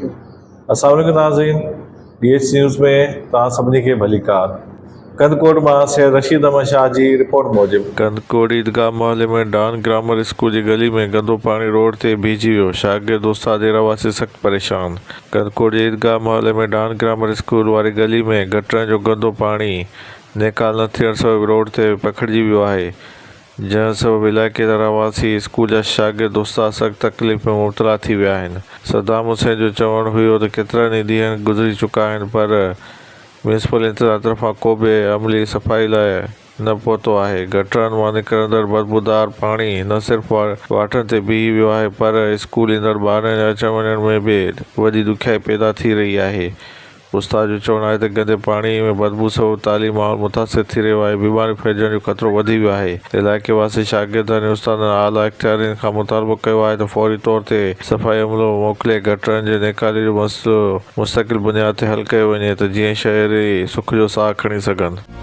السلام عليڪم ناظرين ڊي ايڇ نيوز ۾ توهان سڀني کي ڀليڪار ڪنڌڪوٽ مان سيد رشيد احمد شاهه جي رپورٽ موجب. ڪنڌڪوٽ عيدگاهه محلي ۾ ڊان گرامر اسڪول جي گلي ۾ گندو پاڻي روڊ تي بيهجي ويو، شاگرد، استاد ۽ رهواسي سخت پريشان. ڪنڌڪوٽ جي عيدگاهه محلي ۾ ڊان گرامر اسڪول واري گلي ۾ گٽرن جو گندو پاڻي نيڪال نه ٿيڻ سبب روڊ تي پکڙجي ويو آهي، جنهن سبب علائقي جا رهواسي، اسڪول جا شاگرد، استاد سخت تڪليف ۾ مبتلا ٿي ويا آهن. صدام حسين جو چوڻ هيو ته ڪيترن ئي ڏينهن گذري چڪا آهن پر ميونسپل انتظاميا طرفان ڪو به عملي صفائي لاء نه پهتو آهي، گٽرن مان نڪرندڙ بدبودار پاڻي نه صرف واٽن تي بيهي ويو آهي پر اسڪول ايندڙ ٻارن جي اچڻ وڃڻ ۾ به وڏي ڏکيائي پيدا ٿي رهي آهي. استاد جو چوڻ آهي ته گندي پاڻي ۾ بدبو سبب تعليمي ماحول متاثر ٿي رهيو آهي، بيماريون ڦهلجڻ جو خطرو وڌي ويو آهي. علائقي واسي شاگردن ۽ استادن اعليٰ اختيارين کان مطالبو ڪيو آهي ته فوري طور تي صفائي عملو موڪلي گٽرن جي نيڪالي جو مسئلو مستقل بنياد تي حل ڪيو وڃي ته جيئن شهري سک جو ساهه کڻي سگهن.